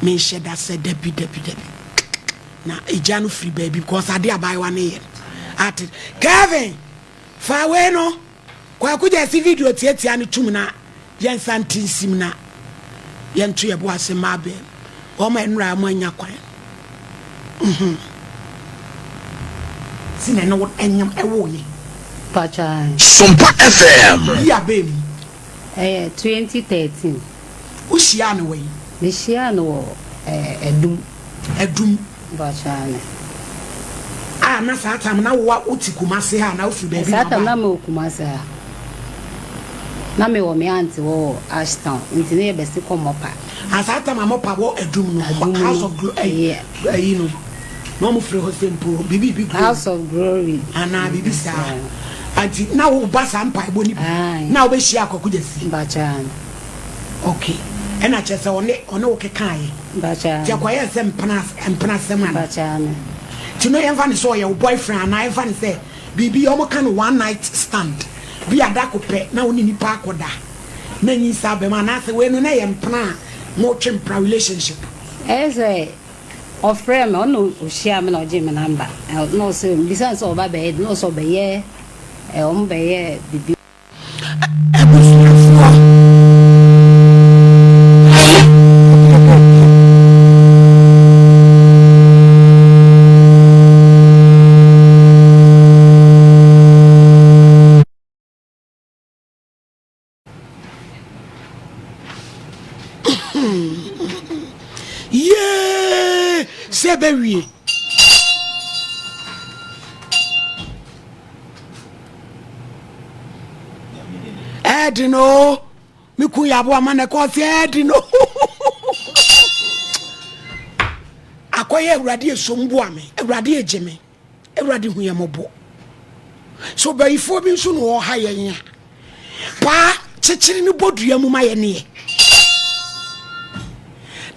Menhyɛ da sɛ dabi dabi dabi. Na egya no firi baabi because ade abaayewa no yɛ no. Ate Kevin fa wei no Kwaku Gyasi video tiatia no tum na yɛnsa nte nsim na yɛnto yɛbo ase mma abɛn wɔn a nnura mo anya kwan. Mhm. Si na ɛne wo ɛnyam ɛwo ye. Pacha. Sompa FM. Yi abɛn mu. Ɛyɛ 2013. Wo hyiaa no wɛn? Me hyiaa no wɔ Adum. Adum. Mpakyɛ aane. Ah na saa time na wo wo te Kumasi ha anaa wo firi baabi na Saa time ɔbae? na me wɔ Kumasi ha. Na me wɔ me aunt hɔ wɔ Ashtown nti na yɛ bɛ se kɔ Mɔpa. Ah saa time a Mɔpa wɔ Adum no, Adum House no, of Glo ɛyi yeah. ɛyi no na wɔn firi hɔ sɛ mpo biribi bi glory. House of Glory. Anaa biribi saa. Yeah. Nti na wo ba saa mpaebɔ no bi Aye. na wo bɛ hyia Kwaku Gyasi? Mpakyɛ aane. Ok ɛna kyerɛ sɛ ɔne ɔne wo kekaeɛ nti ɛkɔyɛɛ sɛ mpena mpena asɛm anaa? Nti no yɛmfa no sɛ ɔyɛ wo boyfriend anaa yɛmfa no sɛ biribi ɔmo ka no one night stand bi a da ko pɛ na wo ne nipa akɔda na nyinsa aba mu anaasɛ wei no na ɛyɛ mpena a motwe mpena relationship. Ɛyɛ sɛ ɔfrɛɛ me ɔna ɔhyiaa me na ɔgyee me number na ɔsɛ mebisa no sɛ ɔba bɛyɛ dɛn na ɔsɛ ɔbɛyɛ ɔmo bɛyɛ biribi. Abusuafoɔ Yee sɛ ɛbɛwie. Ɛɛden o, me kun yɛ aboa ma na ɛkɔ ɔsɛ ɛɛden o. Akɔyɛ awurade esom boa me, awurade egye me, awurade hu yɛ mɔbɔ. So bayifoɔ bi nso na ɔha yɛn a, paa kyekyere ne bɔdua mu ma yɛ neɛ.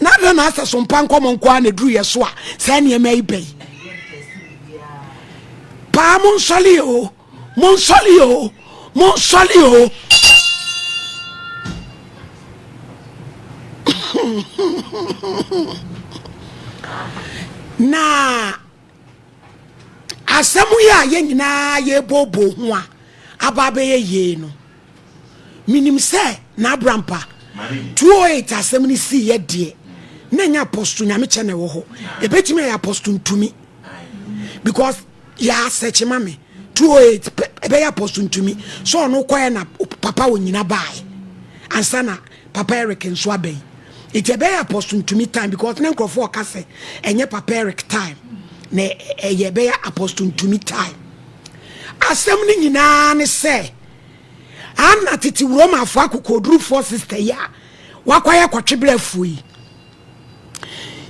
Na adɛn na asɛ so mpa nkɔmɔ nko ara na eduru yɛ so a saa nneɛma yi bɛyi. Paa monsɔle o, monsɔle o, monsɔle o. Na asɛm yi a yɛn nyinaa yɛbɔɔbɔɔ ho a aba abɛyɛ yei no, menim sɛ n'abrampa 208 asɛm no siiɛ deɛ na ɛnyɛ apɔsto nyamekyɛ na ɛwɔ hɔ ɛbɛtumi ayɛ apɔsto ntumi because yɛ asɛkye ma me 208 ɛbɛyɛ apɔsto ntumi sɛ ɔno kɔɛ na papa wɔ nyina baeɛ ansa na papa Eric nso aba yi nti ɛbɛyɛ apɔsto ntumi time because ne nkurɔfoɔ ɔka sɛ ɛnyɛ papa Eric time na ɛyɛ ɛbɛyɛ apɔsto ntumi time asɛm no nyinaa ne sɛ ana tete Romafoɔ akokoɔdurufoɔ sister yi a wakɔyɛ kɔtweberɛ afuo yi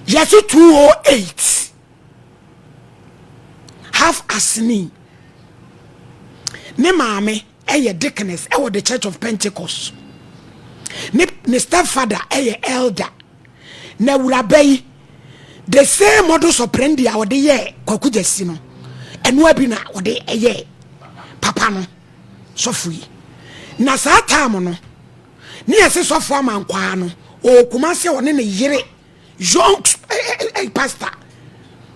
yɛse 208 half aseni ne maame ɛyɛ deaconess ɛwɔ the Church of Pentecost ne ne stepfather ɛyɛ elder na awuraba yi the same modus operandi a ɔde yɛ Kwaku Gyasi no ɛnoa bi na ɔde ɛyɛ papa no sɔfo yi na saa time no ne yɛse sɔfo amankwaa no ɔwɔ Kumasi ɔne ne yere young eh, eh, pastor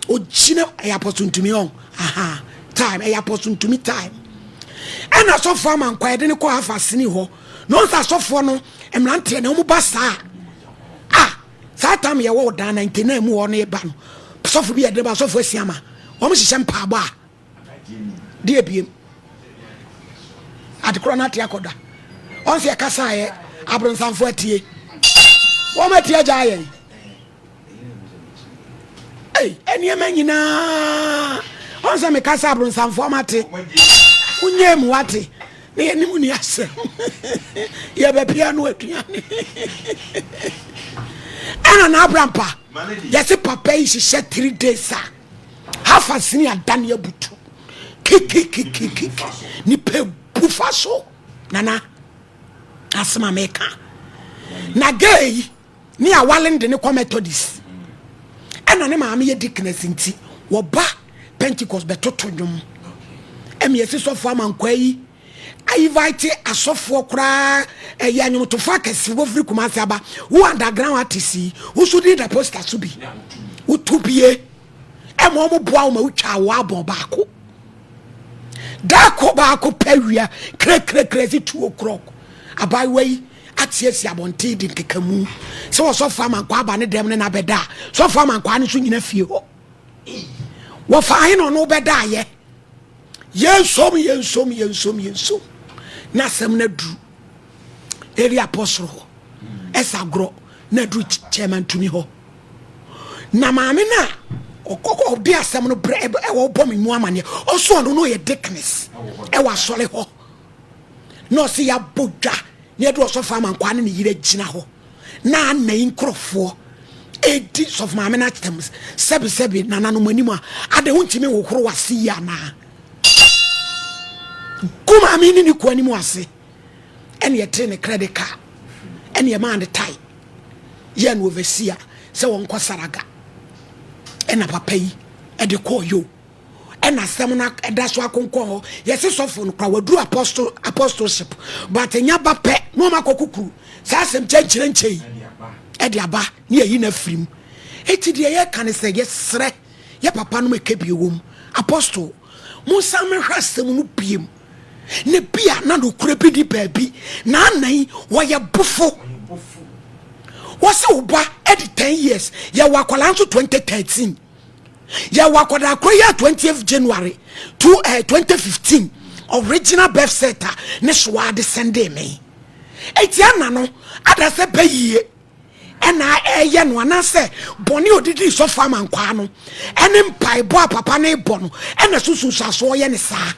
ogyina ɛyɛ apɔso ntumi ɔn aha time ɛyɛ apɔso ntumi time ɛna asɔfoɔ ama nkwa yɛde ne kɔ afa sini hɔ na ɔnsa asɔfoɔ no mmeranteɛ na wɔn ba saa a saa time yɛwɔ ɔdan 99 mu hɔ no ba no sɔfo bi yɛde ba sɔfo asi ama wɔn hyehyɛ mpaabɔ a Deɛ biem. Adekorɔ no ate akɔda. Ɔn sɛ yɛkasaeɛ abronsamfo atie. Wɔn atie agya yɛn. Ei, nneɛma nyinaa. Ɔn sɛ mekasa abronsamfo ɔmo ate. Wonyɛ mu wate. Na yɛne mu ni asɛm. Yɛbɛpia no aduane. Ɛna n'abrampa. Yɛse papa yi hyehyɛ 3 days a. Hafa sini adane abutu kikikikiki nipa bu fa so nana asɛm a meka na gay yi ne awale no de ne kɔ Methodist ɛna ne maame yɛ deaconess nti wɔba Pentecost bɛtoto nnwom ɛmi yɛsi sɔfo ama nkwa yi. Invite asɔfoɔ koraa ɛyɛ anwomtofoɔ akɛse wɔfiri Kumasi aba. Wo underground artist yi, wo nso di da poster so bi. Wotu bie ɛma wɔn boa wo ma wotwa wo abɔn baako. Daako baako pɛ wia krekrekre si 2 o'clock. Abaayewa yi ate asi abɔnten di nkekamu sɛ wɔsɔfo amankwaa aba ne dɛm ne n'abɛda a sɔfo amankwaa no nso nyina fie hɔ. Wɔfa ahe na ɔno bɛda ayɛ. Yɛnsom, yɛnsom, yɛnsom, yɛnsom. Na asɛm no aduru area apostle hɔ. Ɛsɛ agorɔ na aduru chairman tumi hɔ. Na maame no a ɔkɔkɔ ɔde asɛm no brɛ ɛwɔ bɔ me mu amaneɛ. Ɔso ɔno no yɛ deaconess ɛwɔ asɔre hɔ. Na ɔse yɛabɔ dwa na yɛde ɔsɔfo amankwaa ne ne yere agyina hɔ. Na ana yi nkurɔfoɔ ɛdi sɔfo maame no atɛm sɛbesɛbe nananom anim a ade ho ntumi nhohoro wase yi anaa. Gu maame ne ne kuo anim ase. Ɛne ɛtee ne credit card ɛne ɛmaa ne tae yɛ no overseer sɛ wɔnkɔ saraga. Ɛna papa yi ɛde kɔɔ yo. Ɛna asɛm no ɛda so akonkɔn hɔ. Yɛse sɔfo no kora waduru apostle apostleship but nya ba pɛ na ɔma akɔ kukuru saa asɛm kyɛnkyerɛnkyɛ yi ɛde aba ne yɛyi no afiri mu. Eti deɛ yɛka ne sɛ yɛsrɛ yɛ papa no ɛka bi wɔ mu apostle monsan mɛhwɛ asɛm no biem ne bia na nokorɛ bi di baabi na anan wɔyɛ bofo. Wɔsɛ wo ba ɛde 10 years yɛwɔ akwadaa nso 2013 yɛwɔ akwadaa koro yɛ 20th January to, 2015 original birth cert a ne soa de sɛnde me. Eti ana no ada sɛ bɛyie ɛna ɛyɛ no anaasɛ bɔne odidi sɔfo amankwaa no ɛne mpaebɔ a papa ne bɔ no ɛna susu nsaso ɔyɛ ne saa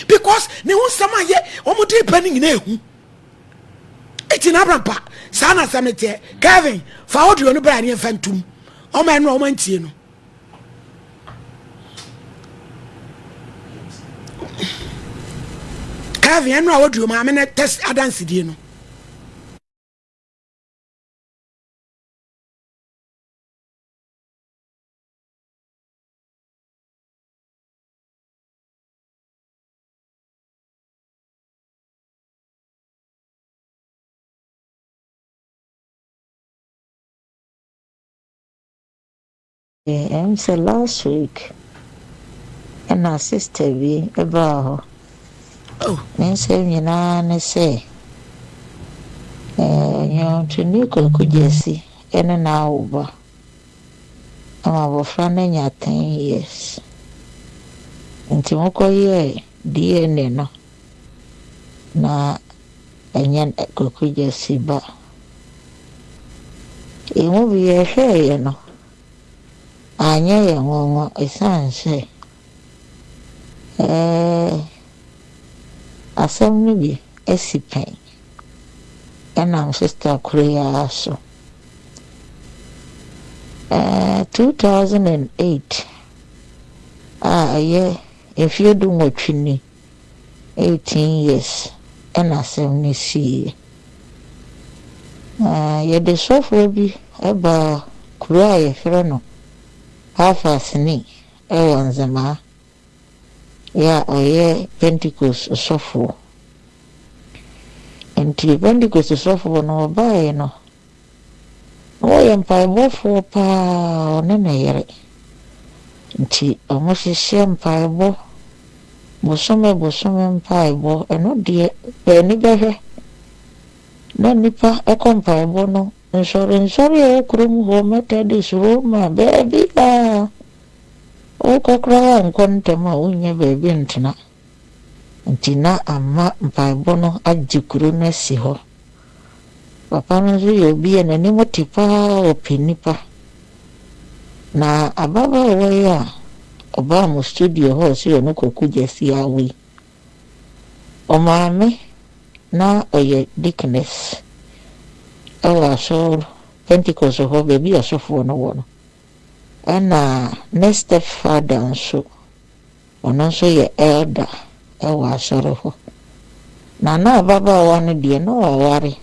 because ne ho nsɛm a yɛ wɔn de ba ne nyinaa ehu. Eti na abrampa saa na asɛm no teɛ. Kevin fa audio no bra ne yɛmfa ntum ɔma ɛno a ɔma ntie no. Kevin ɛno a audio maame no test adansedie no. Ɛm sɛ last week ɛna sister bi baa hɔ. Oh. Ne nsɛm nyinaa ne sɛ nnwontoni Kwaku Gyasi ɛne n'awo ba ama abɔfra no anya 10 years. Nti mokɔyɛɛ DNA no na ɛnyɛ Kwaku Gyasi ba. Emu bi yɛhwɛeɛ no anyɛ yɛn nwanwa ɛsiane sɛ asɛm no bi asi pɛn ɛnam sister koro yi ara so. 2008 a ɛyɛ mfeɛ 18 ni, 18 years ɛna asɛm no siiɛ. Yɛde sɔfoɔ bi ɛbaa kuro a yɛfrɛ no Hafasni ɛwɔ Nzemaa yɛ a ɔyɛ Pentecost sɔfoɔ. Nti Pentecost sɔfoɔ no ɔbaeɛ no na wɔyɛ mpaebɔfoɔ paa ɔne ne yere. Nti ɔmo hyehyɛ mpaebɔ bosome bosome mpaebɔ ɛno deɛ paani bɛhwɛ na nnipa ɛkɔ mpaebɔ no nsɔre nsɔre a ɛwɔ kurom hɔ Methodist Roma baabi a wokɔ koraa nkɔ ntɛm a wonnya baabi ntena. Nti na ama mpaebɔ no agye kuro no asi hɔ. Papa no nso yɛ obi a n'anim te paa ɔpɛ nnipa. Na ababaawa yi a ɔbaa mo studio hɔ sɛ ɔno Kwaku Gyasi awo yi, ɔmaame na ɔyɛ deaconess ɛwɔ asɔr Pentecost hɔ baabi a ɔsɔfoɔ no wɔ no. Ɛna ne step father nso ɔno nso yɛ elder ɛwɔ asɔre hɔ. Na na ababaawa no deɛ na waware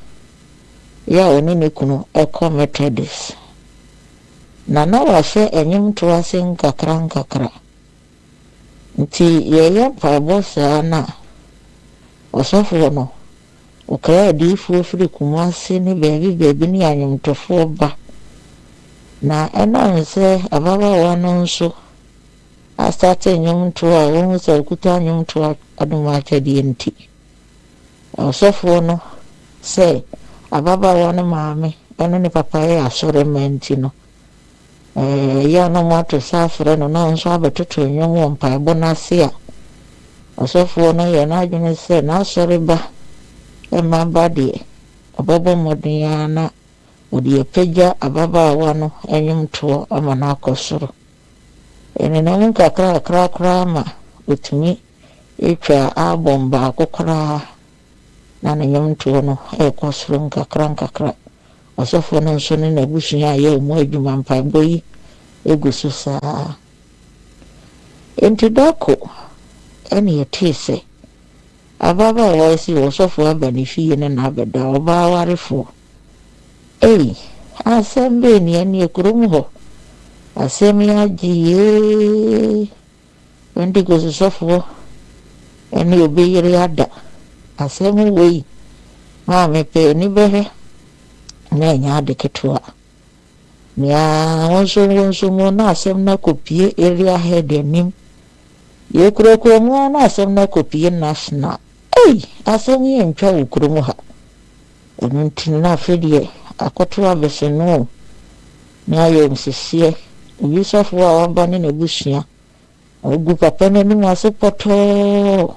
yɛ a ɔne ne kunu ɛkɔ Methodist. Na na wahyɛ nnwomtoɔ ase nkakra nkakra. Nti yɛyɛ mpaebɔ saa na Ɔsɔfoɔ no, ɔkra adiyifoɔ firi Kumasi ne baabi baabi ne anwomtofoɔ ba. Na ɛnam sɛ ababaawa no nso astate nnwomtoɔ a wɔhu sɛ ɔkuta nnwomtoɔ adom akyɛdeɛ nti, ɔsɔfoɔ no sɛ ababaawa no maame ne ne papa yɛ asɔremma nti no, Ɛyɛ a na wɔato nsa afrɛ no na ɔno nso abɛtoto nnwom wɔ mpaebɔ no ase a, ɔsɔfoɔ no yɛ n'adwene sɛ n'asɔreba mma ba deɛ, ɔbɛbɔ mmɔden ara na ɔde apagya ababaawa no nnwomtoɔ ama no akɔ soro. Ɛnenam nkakrakra koraa ma ɔtumi twaa album baako koraa na ne nnwomtoɔ no rekɔ soro nkakrankakra. Ɔsɔfo no nso ne n'abusua reyɛ wɔn adwuma, mpaebɔ yi gu so saa ara. Enti da ko na yɛtee sɛ ababaawa yi se ɔsɔfo aba ne fie ne no abɛda, ɔbaa warefoɔ. Ei, asɛm bɛn ni ɛneɛ kurom hɔ asɛm yi agye yee. Pentekoste sɔfoɔ ne obi yere ada. Asɛm wei maa mepɛ ani bɛhwɛ na ɛnyɛ ade ketewa. Nea wonso wonso mu na asɛm no akɔpie area head anim. Yɛkurakura mu ara na asɛm no akɔpie national. Ei, asɛm yi ntwa wɔ kurom ha. Ɛno nti no na afei deɛ akɔto abɛsɛno o. Ne ayamhyehyeɛ. Obi sɔfoɔ a waba ne n'abusua. Ɔgu papa no anim ase pɔtɔɔ.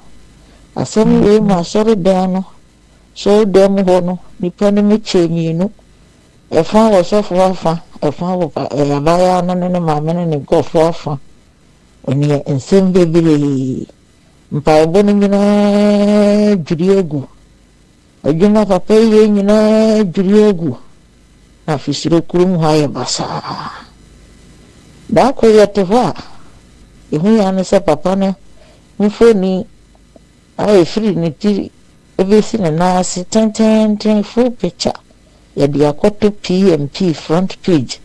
Asɛm wei ma asɔredan no, sɔredan mu hɔ no, nnipa no mu kyɛɛ mmienu. Ɛfa wɔ sɔfoɔ afa, ɛfa wɔ abaayewa no ne ne maame ne ne nkurɔfoɔ afa. Ɛneɛ nsɛm bebree. Mpaebɔ no nyinaa dwiri agu. Adwuma papa yi yɛ nyinaa adwiri agu, na afisuro kurom hɔ ayɛ basaa. Da koro yɛte hɔ a, yɛhu yɛn ano sɛ papa no mfoni a ɛfiri ne ti bɛsi ne nan ase tenteenten, full picture, yɛde akɔto PMP front page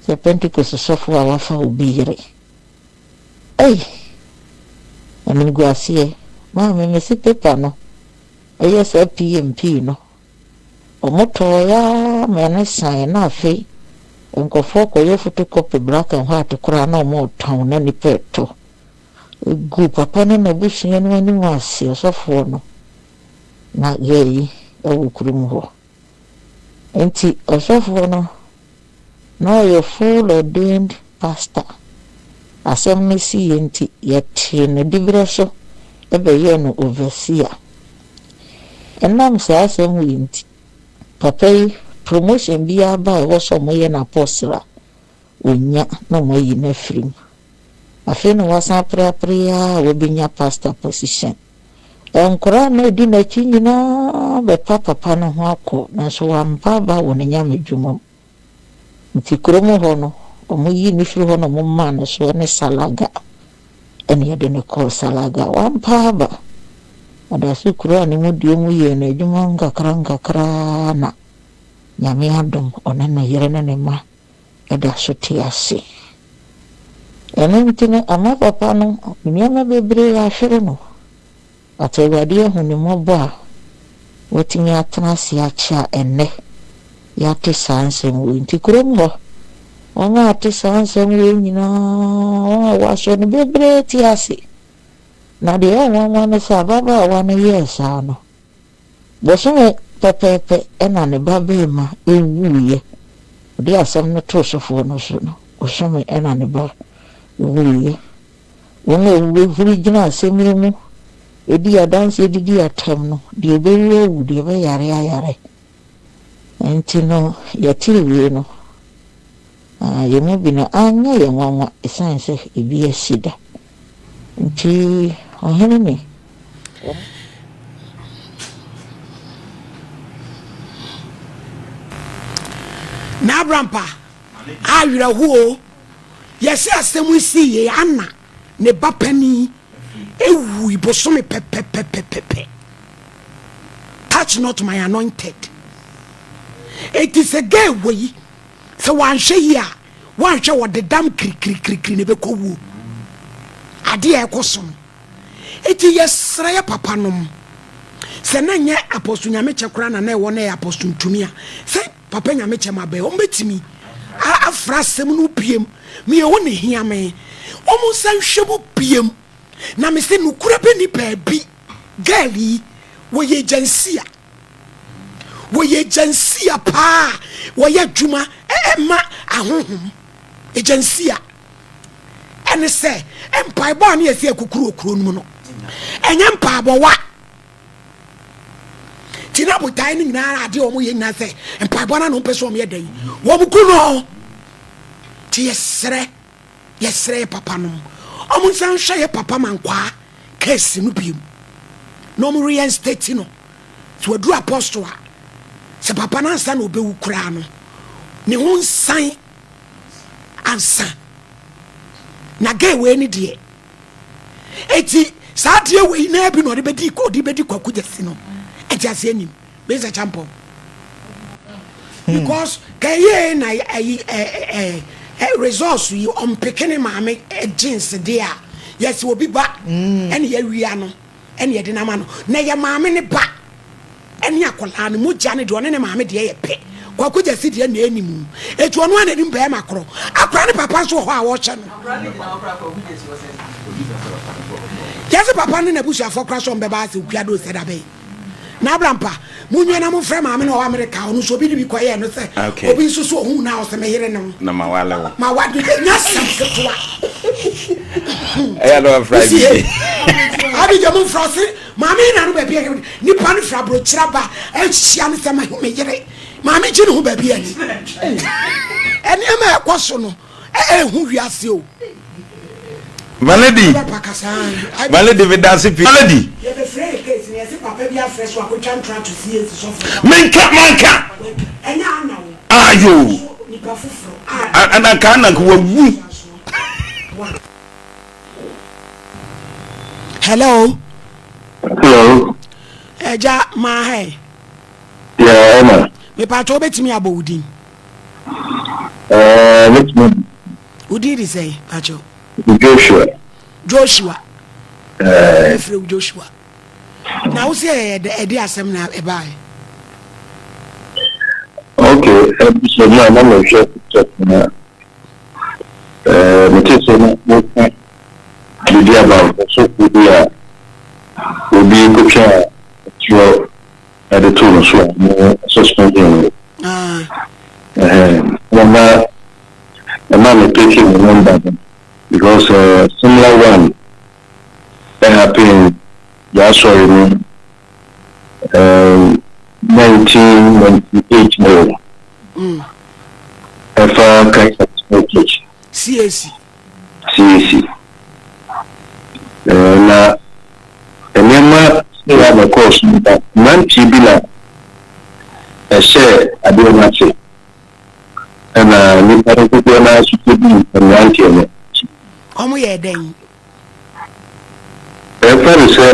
sɛ Pentecost sɔfo a wafa obi yere. Ei! Animguaseɛ. Maame, mese paper no Ɛyɛ saa PMP no, wɔtɔɔeɛ ara ma ɛno saeɛ na afei nkurɔfoɔ kɔyɛ photocopy black and white koraa na wɔretɔn na nnipa retɔ. Ɛguu papa ne n'abusua no anim ase, ɔsɔfoɔ no na girl yi wɔ kurom hɔ. Nti ɔsɔfoɔ no na ɔyɛ full ordained pastor. Asɛm no siiɛ nti, yɛtee no diberɛ so bɛyɛɛ no overseer. Ɛnam saa asɛm wei nti, papa yi, promotion biara ba a ɛwɔ sɛ wɔyɛ no apostle a, ɔnnya na wɔayi no afiri mu. Afei na wasan apereapere ara a wabɛnya pastor position. Nkwadaa a na ɛdi n'akyi nyinaa bɛpa papa no ho akɔ, nanso wampa aba wɔ ne nyamedwuma mu. Nti kurom hɔ no, wɔyii no firi hɔ na wɔmaa no so ne Salaga. Ɛna yɛde no kɔɔ Salaga. Wampa aba. Ɔda so kuraa ne mudie mu yɛɛ n'adwuma nkakra nkakra na Nyame adom ɔne ne yere ne ne mma da so te ase. Ɛno nti no, ama papa no nneɛma bebree ahwere no, but Awurade ahu ne mmɔbɔ a watumi atena ase akyɛ a ɛnnɛ yɛate saa nsɛm wei. Nti kurom hɔ, wɔn a ate saa nsɛm wei nyinaa, wɔn a wɔasɔ no bebree te ase. Na deɛ ɛyɛ nwanwa ne sɛ ababaawa no yɛɛ saa no, Bosome pɛpɛɛpɛ na ne ba barima wuiɛ. Ɔde asɛm no too sɔfoɔ no so no, bosome na ne ba wuiɛ. Wɔn a wɔhuri gyina asɛm yi mu di adanseɛ didi atɛm no, deɛ ɔbɛwu awu, deɛ ɔbɛyare ayare. Enti no, yɛtee wei no, yɛn mu binom anyɛ yɛn nwanwa ɛsiane sɛ ebi asi da. Nti ɔhene ne wɔn. Na Abrampa awerɛho o, yɛse asɛm yi sii yei ana ne ba panin ewui bosome pɛpɛpɛpɛpɛ. Touch not my anointed. Eti sɛ girl wei sɛ wanhwɛ yie a Woanhwɛ wɔde dam kirikirikirikiri na ɛbɛkɔ wuo. Adeɛ a ɛkɔ so no. Enti yɛsrɛ yɛ papa nom. Sɛ na nyɛ Apostle Nyamekyɛ koraa na na ɛwɔ na ɛyɛ Apostle Ntumi a, sɛ Papa Nyamekyɛ ma bɛɛ, wɔn bɛtumi afra asɛm no biem. Me ɛhɔ na ɛhia me. Wɔn nsa nhwɛ mu biem. Na me se nokorɛ bɛ ni baabi. Girl yi, wɔyɛ agyansia. Wɔyɛ agyansia paa. Wɔyɛ adwuma ɛma ahonhom. Agyansia. Ɛne sɛ, mpaebɔ a ne yɛsɛ akukuru wɔ kuro no mu no, ɛnyɛ mpaebɔ wa. Nti na botae no nyinaa adeɛ wɔn yɛ nyinaa sɛ mpaebɔ no na wɔn pɛ sɛ wɔn yɛ dɛn, wɔn ku no. Nti yɛsrɛ, yɛsrɛ yɛ papa nom, wɔn nsa nhwɛ yɛ papa mankwaa case no biem na wɔn reinstate no. Sɛ waduru apostle a, sɛ papa no ansa na ɔbɛwu koraa no, ne ho nsan ansa. Na gay wei ne deɛ, eti saa adeɛ wei naa bi na ɔde bɛdi ɔde bɛdi kwaku gyasi no ɛte aseɛ nim mesa champɔn because kɛyɛ na ɛyi ɛ ɛ resource yi ɔmpeke ne maame jeans deɛ a yɛsɛ obi ba ɛne yɛawia no ɛne yɛde no ama no na yɛ maame ne ba ɛne akwadaa no mogya no deɛ ɔne ne maame deɛ yɛ pɛ. Kwaku Gyasi deɛ na ɛni mu. Eti ɔno ara na ɛnim bɛrima korɔ. Akwadaa no papa nso wɔ hɔ a ɔrehyɛ no. Gyasi papa ne n'abusuafoɔ koraa sɛ ɔmbɛba ase okua do sɛ dabɛn. Na Abrampa, monwie na momfrɛ maame no a ɔwɔ Amerika ɔno nso obi de bi kɔyɛɛ no sɛ Okay. obi nso so ohuu no a ɔsɛ me yere ne wo. Na ma wale wo. Ma wade ɛnyɛ asɛm ketewa. Ɛyɛ na wafra Wosi he? bi. Abigya momfrɛ ɔse Maame yi na no baabi a nipa no firi aburokyire aba ahyia no sɛ me yere. Maame gye ne ho baabi ani. Nneɛma a ɛkɔ so no ɛhu wiase o. Malady, Malady me danse pii. Malady. Yɛbɛfrɛ yɛ case no yɛse papa bi afrɛ so akotwa ntra to CAC sɔfo. Menka manka. Ɛnyɛ ana wo. Ayo. Nipa foforɔ. Ananka ananka wawu. Hello. Hello. Ẹja maa ha ẹ. Yeah, Emma. Mepatwa wobɛtumi abɔ wo din? Eh, mɛtumi. Wo din de sɛn, patwa? Joshua. Joshua. Eh. Mefrɛ wo Joshua. Na wo sɛ ɛde asɛm na ɛbaeɛ? Okay, ɛbi na na mehwɛ pictures na eh, mete sɛ na woka biribi about ɔsɔfo bi a obi kotwa torɔ de too no so a mo suspend no. Ɛhɛn, na na ɛma me peke me number no because uh, similar one happen yɛasɔre mu um, 1998 no ɛfa Christ Apostolic Church. CAC. CAC. Na nneɛma sɛ abɛkɔɔ so ba mmeranteɛ bi na ɛhyɛɛ adeɛ no ase ɛna nnipa no dodoɔ no ara nso kɔdii mmeranteɛ no akyi. Wɔn yɛɛ dɛn? Ɛmfa no sɛ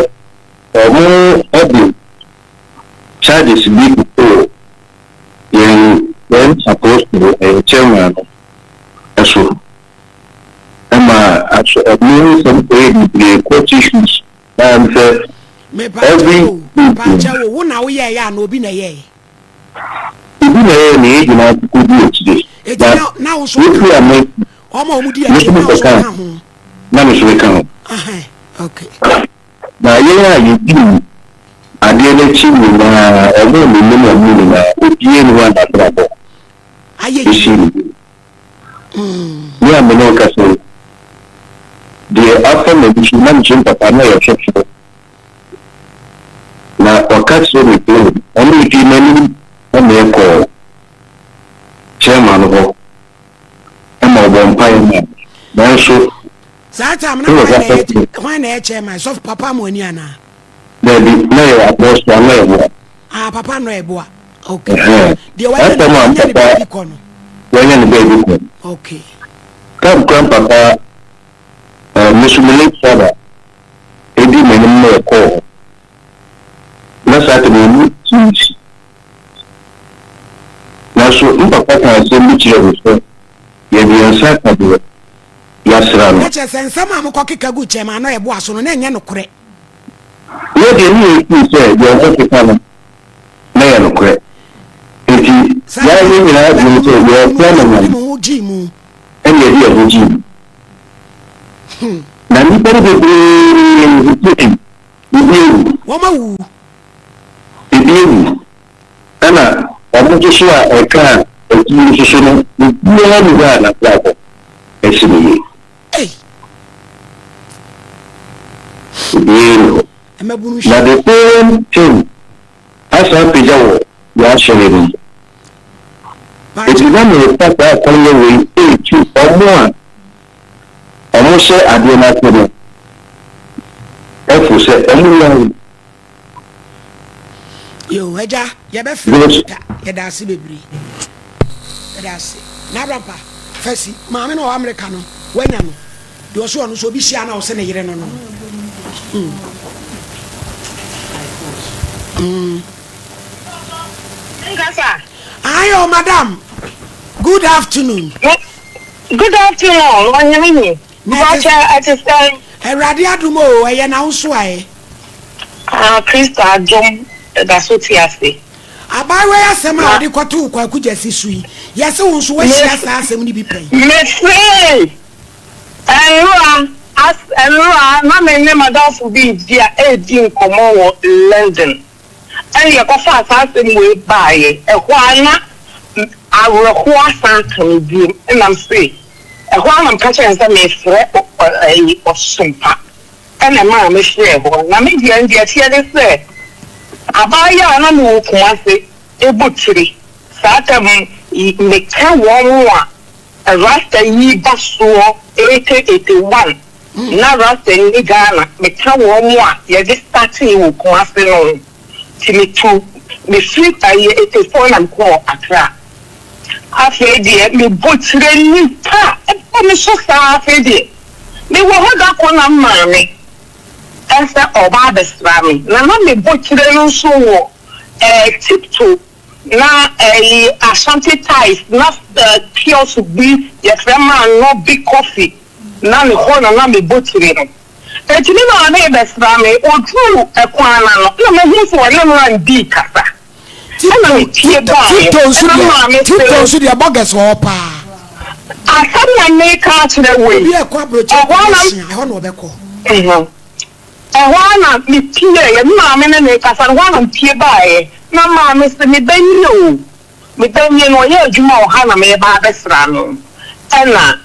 wɔde charges bi totoo yɛn yɛn apostle ɛyɛ chairman no so ɛma aso ɛmo nsɛm kɔyɛ bebree court issues na ɛm sɛ every Mepaakyɛw o, mepaakyɛw o, wo na woyɛɛyɛ anaa obi na ɛyɛɛyɛ? Obi na ɛyɛɛ na yɛn nyinaa nso kɔdi akyire Eti na na na wo nso woka yɛfiri ho? Amerika Wɔn a wɔdi me nso akyire na wo nso mekɔka woka ho ho? na me nso meka ho. Ahan, okay. Na yɛn a yɛdii adeɛ no akyi nyinaa, wɔn a menim wɔn nyinaa, obiara nni hɔ a n'abrabɔ Ayɛ bɛsi yie. no yie. Me a me ne wo kasa yi, deɛ afa m'ani so, na mekyerɛ me papa, na ɔyɛ ɔsɔfoɔ. Na ɔka kyerɛɛ me plain, ɔno medii n'anim na mekɔɔ chairman no hɔ ma ɔbɔɔ mpaeɛ maa me. Nanso, Saa time na na hwan wɔka na ɛyɛ kyerɛ hwan na ɛyɛ chairman? Sɔfo Papa Amoani anaa? Dabi, na yɛ apostle a na ɛboa. Ah, Papa no ɛboa. Okay. Ɛhɛn. Deɛ wanya That time a wanya ne papa baabi kɔ no. wanya ne baabi kɔ. Okay. Tam kora papa eh, me so me late father edi m'anim na yɛkɔɔ hɔ. Na saa tam yɛn mu ti si. Nanso me papa kaa asɛm bi kyerɛɛ me sɛ yɛde yɛn nsa aka deɛ yɛasra no. Na kyerɛ sɛ nsɛm a mokɔkeka gu chairman no ɛboa so no na ɛnyɛ nokorɛ. Yɛ. Yɛn deɛ ne yɛn fii sɛ deɛ wɔn keka no na yɛ nokorɛ. Enti Saa yɛn nti yɛn nyinaa na dwene sɛ yɛrefrɛ no mo nyame de mo ho gyee mu. ɛna yɛde yɛn ho gyee mu. Na nnipa no bebree sesei ebi awu. Wɔn awu. Ebi awu. Ɛna wɔn nso so a ɛkaa akyi nso so no, obiara nni hɔ a n'abrabɔ asi no yie. Ei! Obiara nni hɔ. Mmabunu Na hwɛ. the same thing asan apagya wɔ yɛn asɔre no mu. Enti Pakyɛ. na merefa saa akwannya wei retu wɔn a wɔhyɛ adeɛ no ase no fo sɛ wɔnnyae. Yo, agya, yɛbɛfrɛ wo Because later. Yɛda ase bebree. Yɛda ase. N'abrampa, Fasi, maame no a ɔwɔ Amerika no, woanya no? Deɛ ɔse ɔno nso obi hyia na ɔse ne yere no no. Mm. Mm. Nkasa. Ayo, madam. Good afternoon. Good afternoon, ɔnyame ni. Mpakyɛ ɛte sɛn? Awurade adom o, ɛyɛ na wo nso aɛ? Ah, Kristo adom da so te ase. Abaayewa yi asɛm a Na. ɔde kɔtoo Kwaku Gyasi so yi, yɛse wo nso woahyia saa asɛm no bi pɛn? Mese, ɛnora, as, ɛnora na me ne m'adamfo bi redi a, redi nkɔmmɔ wɔ London. Ɛna yɛkɔfaa saa asɛm wei baeɛ. Ɛhɔ ara na awerɛhoɔ asan aka me bio. Ɛna mese, ɛhɔ ara na meka kyerɛɛ no sɛ mefrɛ ɛyi ɔsompa. Ɛna ɛmaa mefrɛɛ hɔ. Na me deɛ deɛ ɛteɛ ne sɛ, abaayewa a na mewɔ Kumasi bɔ tire saa tam yi, meka wɔn a Rasta yi ba soɔ 80, 81 na Rasta nni Ghana, meka wɔn a yɛde startee wɔ Kumasi no ho. Nti metu, mefiri ɛyɛ 84 na mekɔɔ Accra. Afei deɛ mebɔ tire nnipa ɛbɔ me so saa. Afei deɛ mewɔ hɔ da koro na maame ɛsɛ ɔba abɛsra me na na mebɔ tire no nso wɔ Tiptoe na ɛyi Ashanti Tiles na kiosk bi yɛfrɛ maa no Big Coffee na ne hɔ na na mebɔ tire no. Enti me maame rebɛsra me, ɔduruu ɛkwan no ano na mahu sɛ ɔne man bi rekasa. Ɛna mepue baeɛ, Tiptoe nso ɛna deɛ, maame Tiptoe se, nso deɛ burgers wɔ hɔ paa. Asɛm na mereka akyerɛ wo yi, Obi a ɛkɔ aburokyire ɛhɔ ara na kɔda hyia, ɛhɔ na ɔbɛkɔ. Mhm. Ɛhɔ ara na mepueeɛ, me maame ne no rekasa no, ɛhɔ ara na mepue baeɛ. Na maame se, me ba nie o, me ba nie no, ɔyɛ adwuma wɔ ha na mereba abɛsra no. Ɛna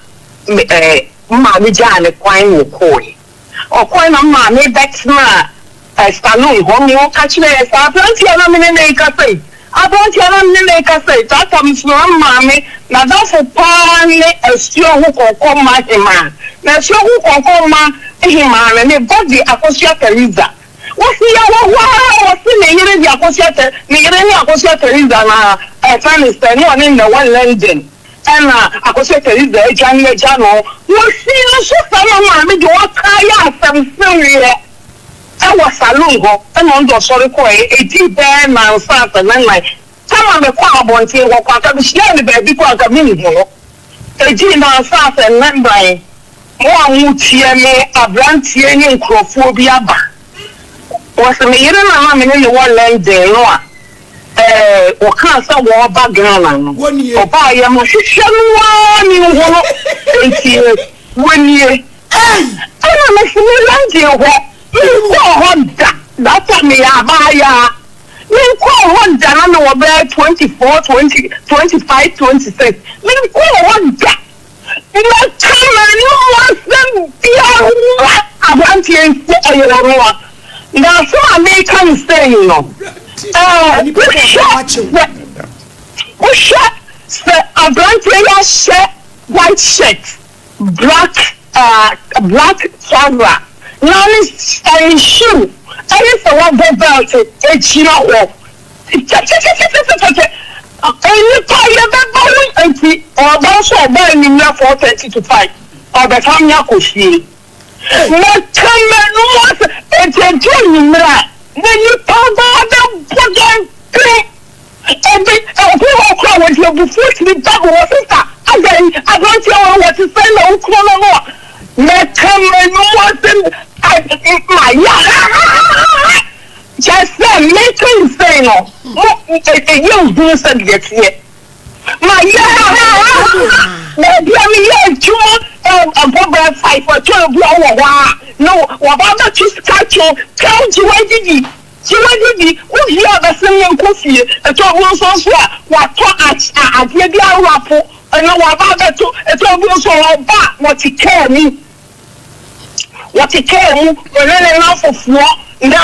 me ɛɛ, me maame gyaa no kwan na ɔkɔeɛ. Ɔkɔe na me maame bɛtenaa saloon hɔ na ɔka kyerɛɛ sɛ, Aberanteɛ a na me ne no rekasa yi, aberanteɛ a na me ne no rekasa yi, saa tam nso na me maame n'adamfo pa ara ne Asuo ho Kɔnkɔmma Hemaa. Na Asuo ho Kɔnkɔmma Hemaa no, ne ba de Akosua Theresa. Wɔsi yɛwɔ hɔ ara, wɔsi ne yere de Akosua Ther, ne yere ne Akosua Theresa na ɛfrɛ no sɛ ne ɔne no na ɛwɔ London. Ɛna Akosua Theresa adwane agya no. Wɔsii no so saa ma maame de ɔkaa yɛ asɛm sereɛ wɔ saloon hɔ ɛna ɔno de ɔsɔre kɔeɛ. Ɛdii bɛyɛ nansa asɛ nannan Tama mekɔɔ abɔnten hɔ kɔ anka mehyiaa no baabi kɔ anka menhu no. Ɛdii nansa asɛ nannan Mo a moretie me, aberanteɛ ne nkurɔfoɔ bi aba. Wɔse me yere no a na me ne no wɔ London no a ɛɛ wɔkaa sɛ wɔreba Ghana no, Wɔnie. ɔbaeɛ mahwehwɛ no ara menhu no, enti wɔnie. Ei! Ɛna mese me London hɔ, menkɔɔ hɔ da, that time meyɛ abaayaa, menkɔɔ hɔ da na mewɔ bɛyɛ 24, 20, 25, 26, menkɔɔ hɔ da. Mɛka m'anom asɛm biara aberanteɛ yi sɛ ɛyɛ ɔno a. Na asɛm a mereka no sei no, ɛɛ, wohwɛ sɛ, wohwɛ sɛ aberanteɛ yi ahyɛ white shirt, black, ɛɛ, black trouser, na ne, ɛne shoe, ɛne sɛ wabɔ belt gyina hɔ Kyɛkyɛkyɛkyɛkyɛkyɛ nnipa yɛbɛba wo nti ɔba nso ɔba anwummerɛ 4:30 to 5 ɔbɛfa me akɔ fie mɛka m'anum ase nti ɛdu anwummerɛ a na nnipa baa bɛbɔ dɔmpem ebi obi wɔ hɔ koraa wɔde abufuo tumi ba me hɔ sista adɛn aberanteɛ wɔ wɔte sɛn na wokuro no no a mɛka m'anum ase mayɛ. Yɛnhunu sɛdeɛ ɛteɛ. Mayɛ baabi a meyɛ adwuma ɛbɔ bɛyɛ five ɛtɔ ebi a wɔ hɔ a na wɔba abɛto sika kyew kaw gye w'adidi gye w'adidi wowie a bɛsɛn yɛn kɔ fie ɛtɔ ebi nso nso a watɔ adeɛ bi arapo ɛna waba abɛto ɛtɔ ebi nso a ɔba a wɔte kaa mu. Wɔte kaa mu, ɔne ne nnamfofoɔ na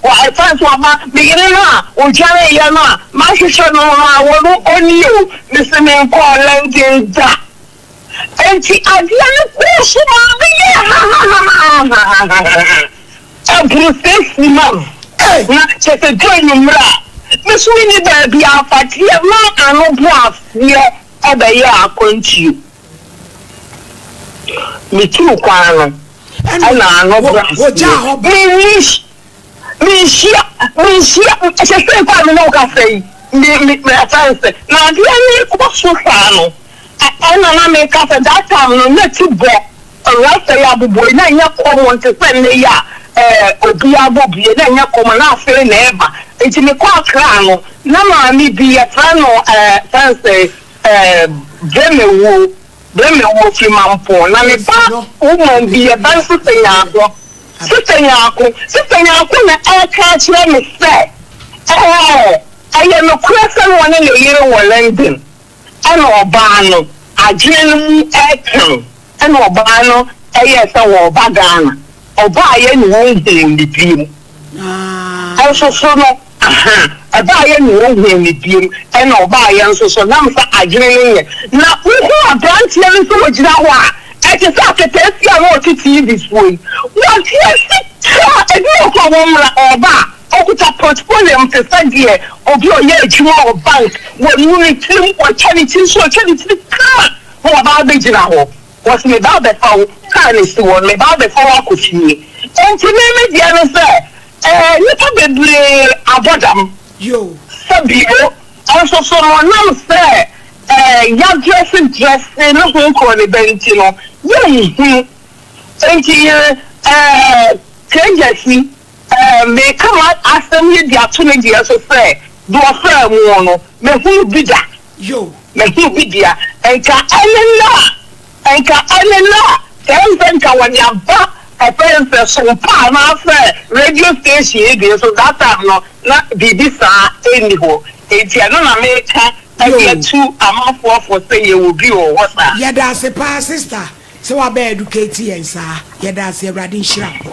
ɛfa nso aba, me yere no a ɔdwareeɛ no a mahwehwɛ no no a wɔno ɔnni o, mese menkɔɔ London da. Enti adeɛ no kɔɔ so maa meyɛɛ hahahahahahaha ɛboro six months na kyerɛ sɛ duru anwummerɛ a me nso menni baabi afateɛ ma ano bo aseɛ ɛbɛyɛɛ akwantuo. Metuu kwan no, ɛna ano brɛ aseɛ. Menni, menhyia, menhyia, sɛsɛi koraa a me ne wo kasa yi, me, me, me, ɛfɛn sɛ, na adeɛ no rekɔ so saa no, ɛna na meka sɛ that time no, na ti bɔ, rasta yi abobɔ yi, na ɛnyɛ common te sɛ nnɛ yi a, ɛɛ, obiara bɔ bie, na ɛnyɛ common, na afei na ɛreba. Nti mekɔ Accra no, na maame bi, yɛfrɛ no, ɛɛ, fɛn sɛ, Ɛɛ Brɛmewuo, Brɛmewuo firi Mampong na ne ba woman bi yɛ ba no Sista Nyarko, Sista Nyarko, Sista Nyarko na ɛreka akyerɛ me sɛ ɛɛ ɛyɛ nokorɛ sɛ na ɔne ne yere wɔ London ɛna ɔbaa no adwene no mu ɛreka no ɛna ɔbaa no ɛyɛɛ sɛ ɔreba Ghana ɔbaeɛ na ɔnhuu ne bio nso so no Aha, ɛbaeɛ na wɔhuu no biom, ɛna ɔbaeɛ nso so, nam sɛ adwene no nyɛ. Na wohu aberanteɛ no sɛ ɔgyina hɔ a, ɛte sɛ aketeesia a na ɔte TV soɔ yi. Watua sika a ebi wɔ hɔ a wɔmmra, ɔreba a, ɔkuta portfolio te sɛ deɛ obi a ɔyɛ adwuma wɔ bank, wanu ne tirim, watwa ne tiri so, watwa ne tiri kama na waba abɛgyina hɔ. Wɔse meba abɛfa wo, kaa no si hɔ no, meba abɛfa wo akɔ fie. Enti me me deɛ ne sɛ, Ɛɛ, nnipa bebree abɔ dam. Sɛ bio nso so no, ɛnam sɛ ɛɛ yɛadrɛsedrɛse ne ho nkorɔ ne bɛ nti no, yɛnhunu. Enti ɛɛ Kejasi, ɛɛ meka m'asɛm yi de ato ne deɛ so sɛ, deɛ ɔfaa mu no, mahunu bi da. Mahunu bi dea. Nka ɛne nnɛ a. Nka ɛne no a, ɛyɛ sɛ nka wɔde aba ɛfɛ nsɛ sompa anaasɛ radio station yi deɛ so that time no na biribi saa ɛnni hɔ. Enti ɛno na meka de atu amanfoɔ fo sɛ yɛwɔ bi wɔ hɔ saa. Yɛda ase paa sister sɛ wabɛ educate yɛn saa yɛda ase awurade nhyira wo.